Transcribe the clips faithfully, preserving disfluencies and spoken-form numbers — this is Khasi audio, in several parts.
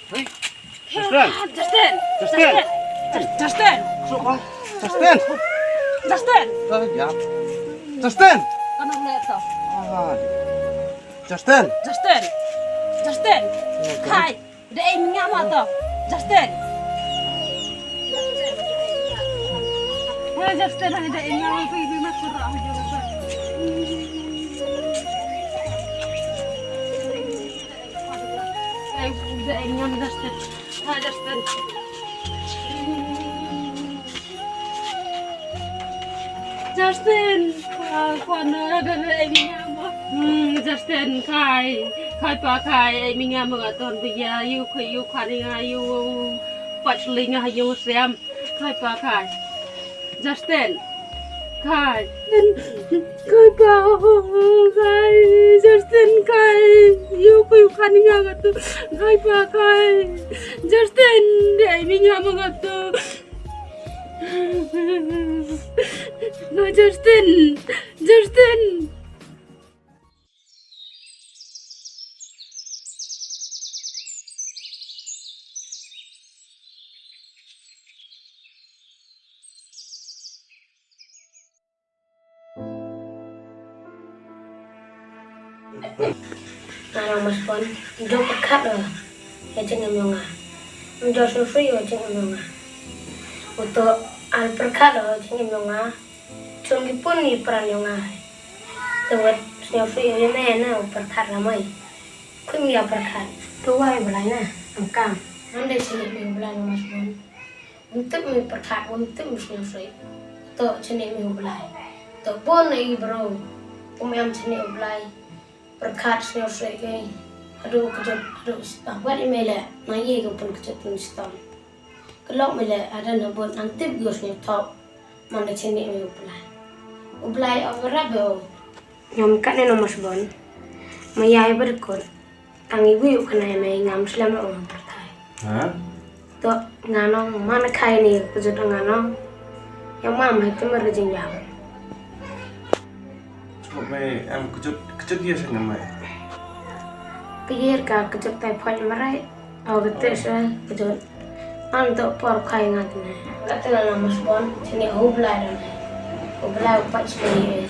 Hey, Justin. Justin. Justin. Justin. Justin. Justin. Justin. Justin. Justin. Kan aku lihat kau. Ah. Justin. Justin. Justin. Justin. Kai. Udah eh minyak mah tu. Justin. Hai Justin, hai udah eh minyak mah tu, ibu mah kurang aja. Ai, udah eh minyak Justin. Hai Justin. Justin, ah, kwana da da eh minyak mah. Hmm, Justin, kai, kai pa kai, eh minyak mah ton bia, yu kai yu kani nga yu, pat linga yu siam, kai pa kai. Justin, kai, kai pa, kai, Justin, kai, yu kai yu kani nga tu, kai pa kai, Justin, eh minyak mah tu. No, Justin! Justin! Nga nang mas pon, ym ju pyrkhat o ïa jingim yong nga. Ym ju sngewsih o jingim yong nga. Uto al pyrkhat o jingim yong nga. Jong ki pun i pran yong nga. Te wat sngewsih o ïa me na u pyrkhat la mai. Khun ïa pyrkhat. To wai Blai na, ym kam. Ngan dei sngewsih me Blai na mas pon. Ym tip me pyrkhat, ym tip me sngewsih. To chaniah me U Blai. To bun na i bro. Um em chaniah U Blai. Pyrkhat sngewsih ke. Haduh kjut, haduh stang. Wat i me leh. Nang ye ke pun kjut pun stang. Ka lok me leh, hadan habud nang tip gu sngewthuh. Man da chaniah me U Blai. U Blai o ngarap o. Ngam kat ne nong mas bon. Ma yai ba dkut. Ang iwi u kane me ngam slem o ngam pyrthai. Ha? To nganong man khai ni kujut nganong. Yang mam hai te mer jing yang. Chuk me ang kujut kujut ye sing mai. Kyer ka kujut tai phoj marai. Aw, kata sa kujut. An to por khai ngat ne. Kata la mas bon, sini U Blai dan. U Blai u pat sini.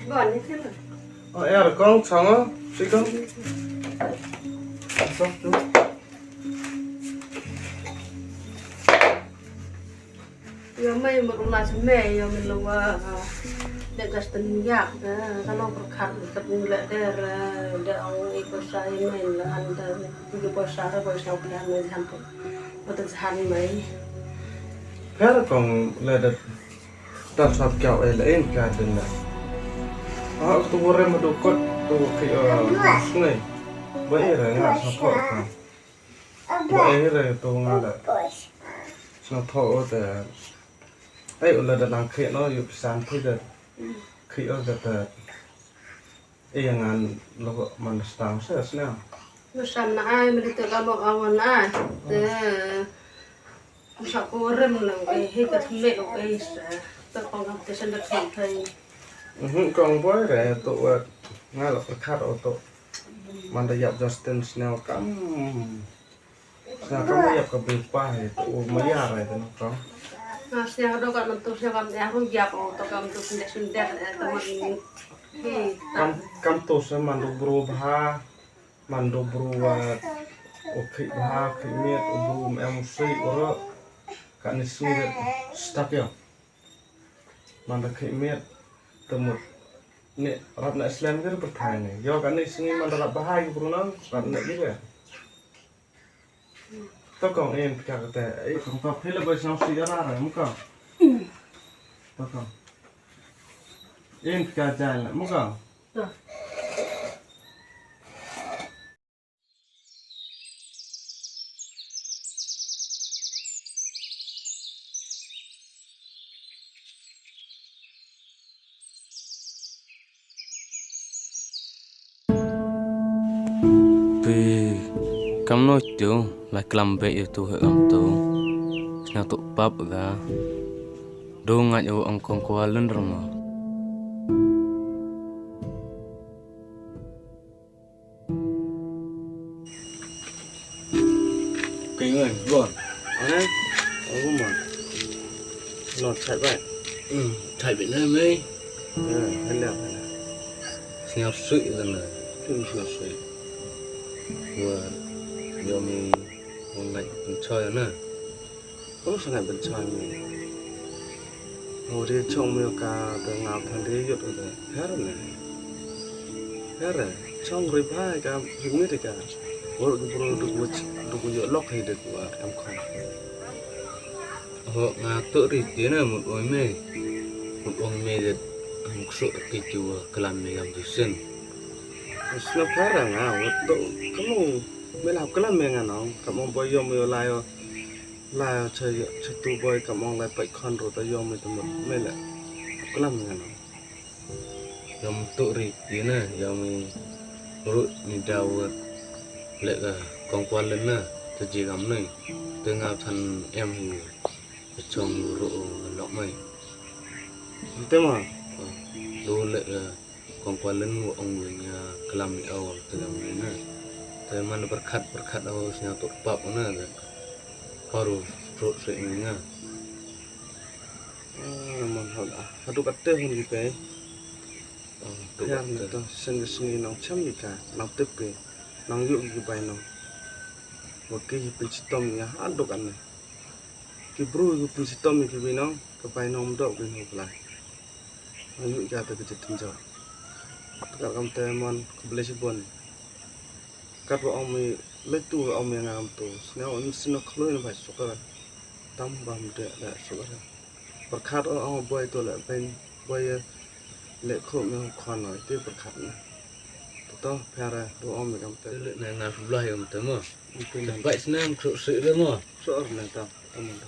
Bon, ni sila. Oh, ya, kong, chong, si kong. Sok tu. Yo me mrula chme yo me lawa. De Justin yak de kano perkhat de kat ni le de de ong i posa i me la an de i posa re posa pia me jam. Wata jhan mai. Pher kong le da tar sat kyau e le in ka den la. Ah, tu wore ma du kot tu ki, ah, sngai. Ba e re nga sa tho ka. Ba e re tu nga la. Sa tho o te. Ai, u la da lang ki no, yu pisan tu da. Ki o da da. Ïa ngan lok man stang sa sna. Nusam na ai mri te ka mo awan ai. Te sa ko rem na ai hi ka thme o ai sa. Te kong am te sa da thme thai. Mhm, kong boy re to wa nga lok khat o to. Man da yap Justin sna kam. Sna kam ïap ka bri pa he to ma ya rai te no tong. Na sna do ka man to sna kam ya ru yap o to kam to sna sna de te man he. Kam kam to sna man do bro bha man do bro wa o khi bha khi miet o bro em si o ro. Kane sngi de stuck ïa. Man da khie miet te mut ne rap na slem ki pyrthai ne. Ïa kane sngi man da rap bahai ki bruna rap ne ki de. To kong in pika kata. Ei kong to phila bai sang si ara ra muka. To kong. In pika jai la muka. Phi kam no tu la klam be yu tu he kam tu. Sna tu pap ga. Do ngat yu ang kong kwa lun rama. Kei ngai, bon. Ane? Aku man. No, chai bai. Hmm, chai bai na mei. Ya, hala, hala. Sniap sui dan na. Sim sniap sui. Wa, yomi, wan ngai pynchoi na. Kum sngewbha ban choi me. Ho de chong me ka te nga phan de yot ka. Her ne. Her. Chong ri bha ka ri me de ka. Wor du bro du du yo lok he de ku em khon. Ho nga to ri de na mut oi me. Mut oi me de. Ang kso ke ju klam me gam du sen. Sna phara nga wot to kamu me la klam me nga nong kamu boy yom yo la yo. La cha cha tu boy kam ong lai pai khon ro ta yom me ta mut me le. Klam me nga no. Yom tu ri ti na yom me ru ni da wot le ka kong kwal le na ta ji gam nei. Te nga than em hi ta chong ru lok mai. Te ma. Lu le ka Kong kwalen wa ong wa nya klam ni aw te lam ni na. Te man pyrkhat pyrkhat aw snya tu pap na. Paru truk se ni nga. Ah, man hal ah. Hadu kate hun ki pe. Oh, tu Yar kate. Ni to sen ke sngi nong cham ni ka nong tip ke nong yuk ki bai nong. Wa ki hi pynchitom ni ha duk ane. Ki bru ki pynchitom ni ki bai nong ka bai nong mdok ki nong blai. Nong yuk ka ta ki chitin jo. Takar kam te mon ka blai si bon. Kat wa ong mi le tu wa ong mi ngam tu. Sngau in sino khloi na bai sukar. Tam bam de le sukar. Pyrkhat o ong boy to le ben boy le kho me khwan no te pyrkhat na. To pera do ong mi kam te. Le na na blai ong te mo. Te bai snem kro se le mo. So na ta. Amun ta.